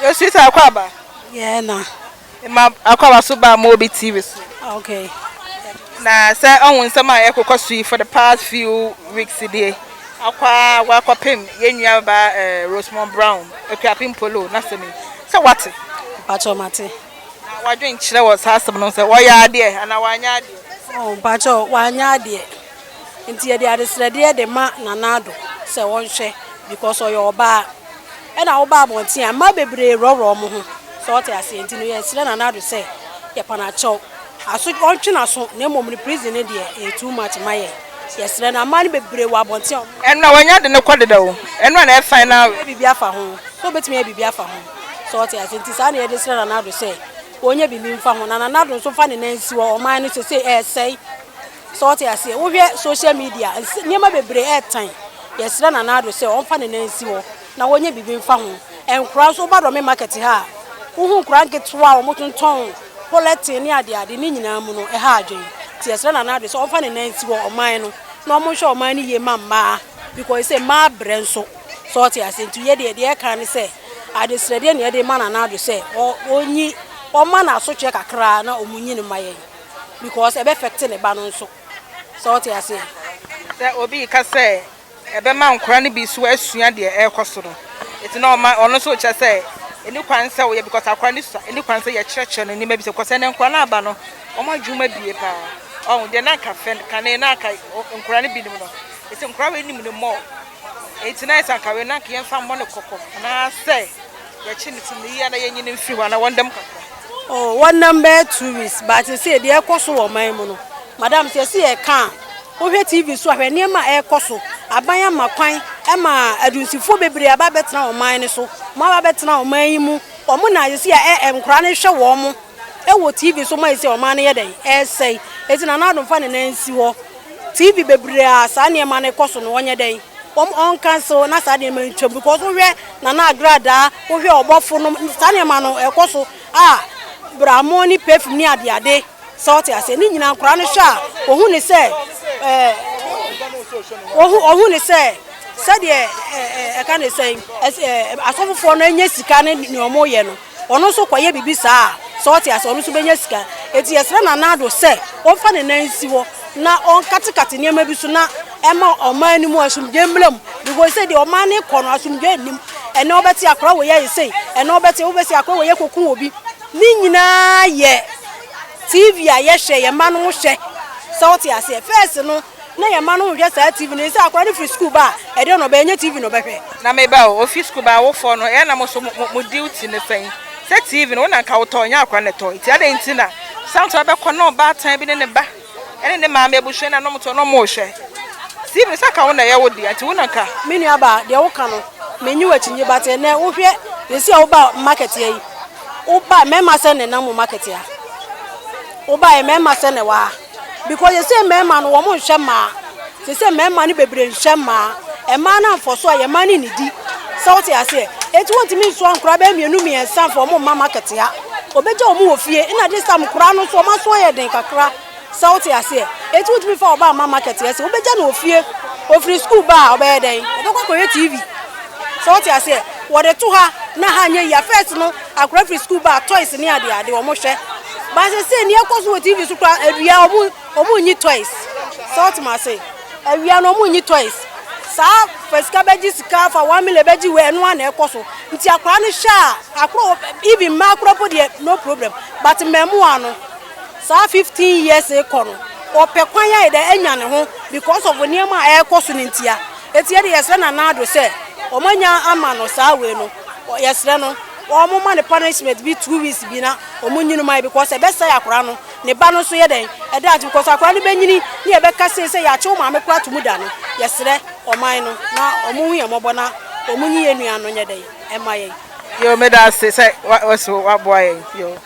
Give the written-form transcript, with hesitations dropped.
Yo, sweetheart, akwaaba. Yeah, na. Ma akwaaba so ba Mobi TV so. Okay. Na sɛ ɔho nsɛm a ɛkokɔ so yi for the past few weeks deɛ, akɔ wakɔpem yɛn nua ba Rosemond Brown Akuapem Polo n'asɛm yi sɛ wate. Mpakyɛw, mate. Na wadwen kyerɛ wɔ saa asɛm no sɛ wɔyɛ adeɛ anaa wanyɛ adeɛ? Oh, mpakyɛw, wanyɛ adeɛ. Nti yɛde adesrɛdeɛ de ma Nana Addo sɛ wɔnhwɛ because ɔyɛ ɔbaa. Ɛna woba abɔnten a, mmaa bebree rɔrɔ wɔn ho sɛ ɔte aseɛ. Nti no yɛsrɛ Nana Addo sɛ yɛpa n'akyɛw. Aso ɔntwe n'aso na mmom ne prison ne deɛ, ɛyɛ too much ma yɛn. Yɛsrɛ no, mmaa no bebree wɔ abɔnten a Ɛno a wanya de ne kɔ deda o, ɛno a na ɛfan na wɔyɛ biribi afa ho. Sɛ wobɛtumi ayɛ biribi afa ho. Sɛ ɔte aseɛ, nti saa na yɛde srɛ Nana Addo sɛ wɔnyɛ biribi mfa ho. Na Nana Addo nso fa ne nan si hɔ. Ɔman no sese ɛɛsɛe. Sɛ ɔte aseɛ, wohwɛ social media, nneɛma bebree ɛɛtan. Yɛsrɛ Nana Addo sɛ ɔmfa ne nan si hɔ na wɔnyɛ biribi mfa ho. Nkora nso, woba Dɔme Market ha a, wohu nkora nketewa a wɔtontɔn polythene ne adeade ne nyinaa mu no, ɛha adwene. Nti yɛsrɛ Nana Addo sɛ ɔmfa ne nan si hɔ, ɔman no, na ɔmonhwɛ ɔman no yie ma mmaa because sɛ mmaa brɛ nso. Sɛ ɔte aseɛ, nti yɛ deɛ, deɛ ɛka ne sɛ adesrɛdeɛ na yɛde ma Nana Addo sɛ ɔnyi, ɔma no asotwe kakra na ɔmo nyi no ma yɛn because ɛbɛ affect ne ba no nso. Sɛ ɔte aseɛ. Sɛ obi ka sɛ ɛbɛma nkora no bi so asua deɛ ɛrekɔ so no, eti na ɔma ɔno nso kyerɛ sɛ ɛni kwan sɛ woyɛ because akora no sua, ɛni kwan sɛ yɛkyerɛkyerɛ no nneɛma bi sɛ because ɛnɛ nkora no aba no, wɔn adwuma bie paa. Ɔho deɛ na anka fɛ kane na anka nkora no bi nim no, eti nkora wei nim no mɔ, eti na yɛ sɛ anka wei na anka yɛmfa mmɔ ne kɔkɔ anaasɛ yɛkye ne ti ne yie na yɛnyi ne mfiri hɔ anaa wɔn dɛm kakra. Oh, wɔnam bɛyɛ 2 weeks, but sɛ deɛ ɛkɔ so wɔ ɔman mu no, madam, sɛ yɛsi yɛ ka a, wohwɛ TV so ahwɛ nneɛma a ɛrekɔ so. Aban ama kwan ma adunsifoɔ bebree aba abɛtena ɔman no so. Mo aba abɛtena ɔman yi mu, wɔn na yɛsi a ɛ nkora no hwɛ wɔn mo ɛwɔ TV so ma yɛsi ɔman no yɛ dɛn ɛresɛe. Eti Nana Addo mfa ne nan nsi hɔ. TV bebree a saa nneɛma no kɔ so no, wɔnyɛ dɛn, wɔn ɔncancel na saa nneɛma no twam because wohwɛ Nana Agradaa, wohwɛ ɔbɔfo no, saa nneɛma no ɛkɔ so a bramo ne perfume ne adeade. Sɛ ɔte aseɛ, ne nyinaa nkora no hwɛ a, ohun ne sɛ ɔhu ne sɛ sɛdeɛ ɛɛ ɛka ne sɛ ɛɛ asɔfofoɔ no anya sika ne nea wɔn yɛ no, ɔno nso kɔyɛ biribi saa a, sɛ ɔte aseɛ, ɔno nso bɛnya sika. Eti yɛsrɛ Nana Addo sɛ ɔmfa ne nan nsi hɔ na ɔnkatekate nneɛma bi so na ɛma ɔman no mu asomdwe mmra mu because sɛ deɛ ɔman no kɔ no, asomdwe nnim. Ɛnɛ ɔbɛte akora wɔ yɛ ayɛ sei, ɛnɛ ɔbɛte wobɛsi akora wɔ yɛ kɔku obi. Ne nyinaa yɛ TV a yɛhwɛ, yɛn mma no hwɛ. Sɛ wote aseɛ, first no na yɛn mma no hwɛ saa TV no. Sɛ akora no firi school ba a, ɛdeɛ na ɔbɛyɛ? Nyɛ TV na ɔbɛhwɛ. Na meba o, ofi sukuu ba, awofoɔ no ɛyɛ na mo so mo duty ne sɛn? Sɛ TV no, wo na nka wotɔ, nyɛ akora ne tɔ, nti adɛn nti na santo abɛkɔ na ɔbaatan bi ne ne ba ɛne ne maame abusua na nom tɔ na ɔmo hwɛ TV no? Sɛ ka wo na ɛyɛ wo dea, nti wo na nka. Me nua ba, deɛ woka no, menyi w'akyi but ɛnɛ wohwɛ yɛsi a, woba market yɛ yi, woba mmarima sɛ ne nam market a, woba yɛ mmarima sɛ ne wɔ ha because yɛsɛ mmarima no, wɔn nhwɛ mmaa. Sɛ mmarima no bebree nhwɛ mmaa, mmaa no amfɔ so a, yɛ mmaa no nidi. Sɛ wote aseɛ, eti wɔntumi nsoa nkora bɛyɛ mmienu mmiɛnsa mfa wɔn mma market ha. Obɛgya wɔn wɔ fie ɛna this time nkora no nso wɔn aso ayɛ den kakra. Sɛ wote aseɛ, eti wotumi fa ɔbaa mma market yɛ sɛ wobɛgya no wɔ fie, ofiri school ba a, ɔbɛyɛ dɛn? Ɔbɛkɔ akɔhwɛ TV. Sɛ wote aseɛ, wɔde to ha na ha nyɛ yia. First no, akora firi school ba a, toys ne ade ade wɔn hwɛ baasa sɛ nea ɛkɔ so wɔ TV so kora. Awia wɔn nyi toys. Sɛ wote ma ase, awia no wɔn nyi toys saa. Fa sika bɛgye sika, fa 1 million bɛgye wei, ɛno ana ɛkɔ so. Nti akora no hwɛ a, akora, even mmaa akora po deɛ, no problem, but mmaamua no saa 15 years kɔ no, ɔpɛ kwan ayɛ dɛ anya ne ho because of nneɛma a ɛrekɔ so no ntia. Eti yɛde yɛsrɛ Nana Addo sɛ wɔn anya ama no saa wei no, yɛsrɛ no wɔn ma ne punishment bi 2 weeks bi na wɔn nyini ma yɛ because ɛbɛsɛe akora no ne ba no nso yɛ dɛn ɛda ati because akora no bɛnyini ne yɛbɛka sei sɛ yɛakye wo maame kora to mu da no. Yɛsrɛ ɔman no na wɔn hu yɛn mmɔbɔ na wɔn nyi yɛn nua no nyɛ dɛn ɛma yɛn. Yo, meda ase sɛ wɔso waboa yɛn yo.